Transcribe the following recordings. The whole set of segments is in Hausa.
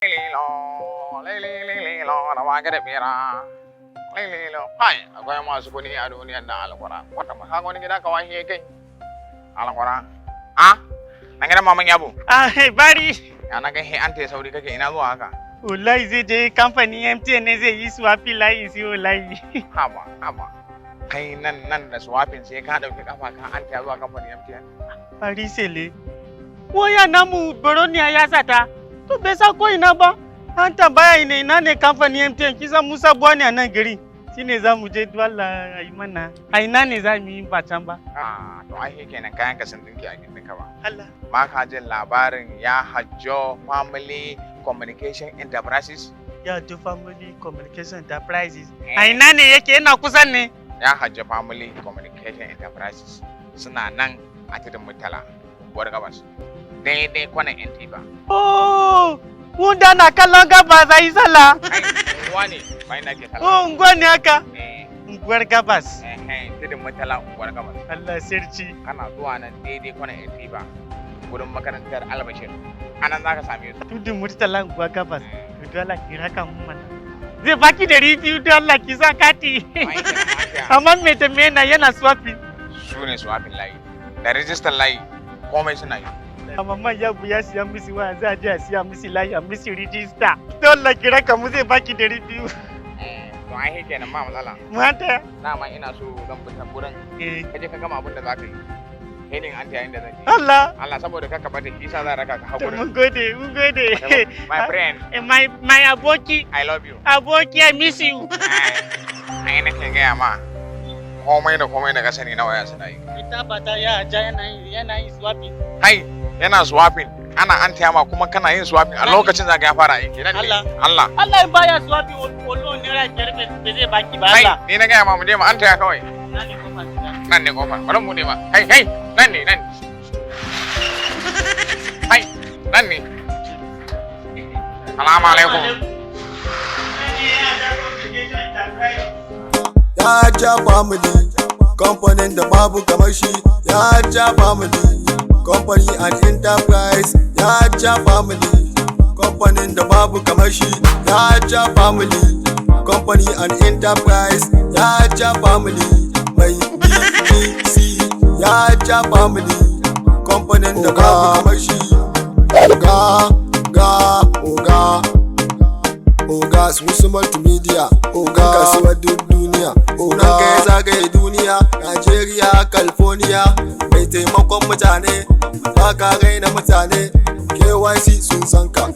Lilo, lilo, rawa ga da bera. Lilo, hai, akwai masu kuɗi a duniyar nan, alƙur'an. Wata ma wani gida ka wahi kai. Alƙur'an. Ah, nan gidan Maman Yabo. Ah, bari. Ya na ga he an te sauri kake, ina zuwa haka? Wallahi zai je kamfanin MTN ne, zai yi swapping layi, siyo layi. Haba, haba. Kai, nan nan da swapping sai ka ɗauki kafa ka an ta zuwa kamfanin MTN. Bari sele. Waya namu Boroniya ya sata. To bai sa ko ina ba. An tambaya ina ina ne kamfanin MTN, kisa Musa Buwani a nan gari. Shine za mu je, dole a yi mana. A ina ne za mu yi ba can ba? Ah, to ai kenan kayan ka sun dinki a gindin ka ba. Allah. Ba ka jin labarin Ya Hajjo Family Communication Enterprises? Ya Hajjo Family Communication Enterprises. A ina ne yake? Yana kusa ne? Ya Hajjo Family Communication Enterprises suna nan a Tudun Murtala, Unguwar Gabas. Daidai kwanan yan tifa. Oh, wanda na kallon gabas a yi sallah. Ai, unguwa ne, bayan da ke sallah. Oh, unguwa ne haka. Eh, Unguwar Gabas. eh, Tudun Murtala, Unguwar Gabas. Allah sarki. Kana zuwa nan daidai kwanan yan tifa. Gurin makarantar Albashir. Anan za ka same su. Tudun Murtala, Unguwar Gabas. To dole ki raka mu mana. Zai baki 200, don Allah ki sa kati. Ai, kenan ma aka Amma me da me na yana swapping? Su ne swapping layi. Da rijistar layi, komai suna yi. Amma man ya ya siya misi waya, za a je a siya misi layi, a misi rijista. Dole ki raka mu, zai baki 200. Eh, to ai kenan ba matsala. Mu hanta. Dama ina so zan fita gurin. Eh. Ka je ka gama abin da za ka yi. Kai ne an ta yayin da zan je. Allah. Allah, saboda kaka bata kisa, zan raka ka To hakurin. mun gode, mun gode. My friend, Eh, my aboki, I love you. aboki, I miss you. Ai nake gaya ma. Komai da komai da ka sani na waya suna yi. Ita bata ya ja yana yin swapping. Hai, yana swapping. Ana an taya ma kuma kana yin swapping a lokacin za ka ya fara aiki. Nan ne. Allah. Allah. Allah, in baya swapping, olo ₦5 ba zai baki ba. Hai, Allah. ni na gaya ma mu je mu an taya kawai. Na ne kofar shiga. Nan ne kofar. Bari mu bude ma. Hai, hai, nan ne, nan. Hai, nan ne. Salamu alaikum. Ya Ja Family, kamfanin da babu kamar shi. Ya Ja Family Company and Enterprise. Ya Ja Family, kamfanin da babu kamar shi. Ya Ja Family Company and Enterprise. Ya Ja Family mai BBC. Ya Ja Family, kamfanin da babu kamar shi. Oga ga oga, oga su Multimedia, oga kasuwar duk duniya, oga kai zagaye duniya, Nigeria, California, mai taimakon mutane, ba ka raina mutane. KYC sun san ka,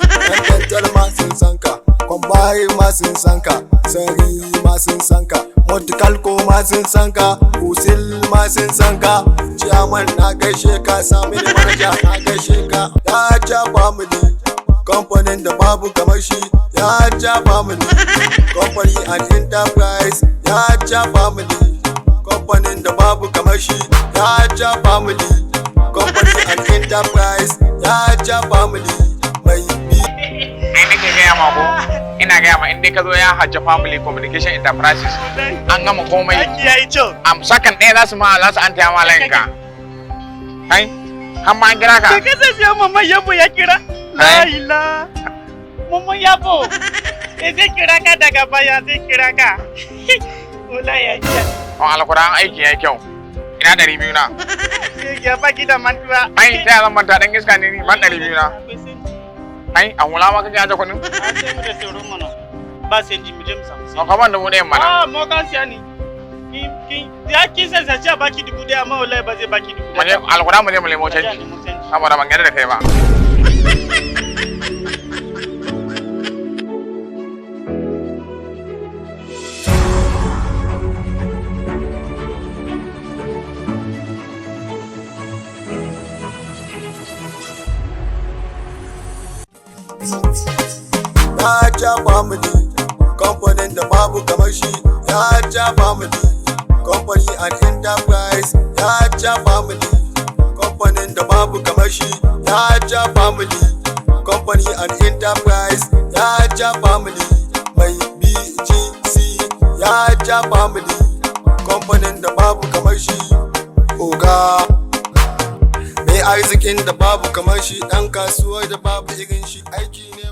yan ma sun san ka, Kwambaye ma sun san ka, Sari ma sun san ka, Monticalco ma sun san ka, Usil ma sun san ka. Ciyaman na gaishe ka, Sami manaja na gaishe ka. Ya Ja Family, kamfanin da babu kamar shi. Ya Ja Family Company and Enterprise. Ya Ja Family, kamfanin da babu kamar shi. Ya Ja Family Company and Enterprise. Ya Ja Family mai bi. Ai nake gaya ma ko. Ina gaya ma, in dai ka zo Ya Hajja Family Communication Enterprises, an gama komai. Aiki yayi kyau. Am sakan ɗaya za su ma za su an taya ma layinka. Kai, har ma an kira ka. Da kasa siya Mama Yabo ya kira. La ila. Mama Yabo. Eh, zai kira ka daga baya, zai kira ka. Wallahi ya kira. To alkur'an aiki yayi kyau. Ina 200 na? Sai ya baki da mantuwa. Ai, ta zan manta? Dan iska ne ni, ban 200 na. Ai, a hula ma kake aje kuɗin? An sai mu da tsoro mana. Ba canji, mu je mu samu To ka ban 1000 mana. Ah, mo kan siya ni. Kin kin ya kin san sace a baki 1000, amma wallahi ba zai baki dubu Mu je ɗaya. Alkur'an mu je mu nemo Ka je a canji. nemo canji. Saboda ban yarda da kai ba. Ya Ja Family, kamfanin da babu kamar shi. Ya Ja Family Company and Enterprise. Ya Ja Family, kamfanin da babu kamar shi. Ya Ja Family Company and Enterprise. Ya Ja Family mai BGC. Ya Ja Family, kamfanin da babu kamar shi. Oga mai arzikin da babu kamar shi, ɗan kasuwar da babu irin shi, aiki ne.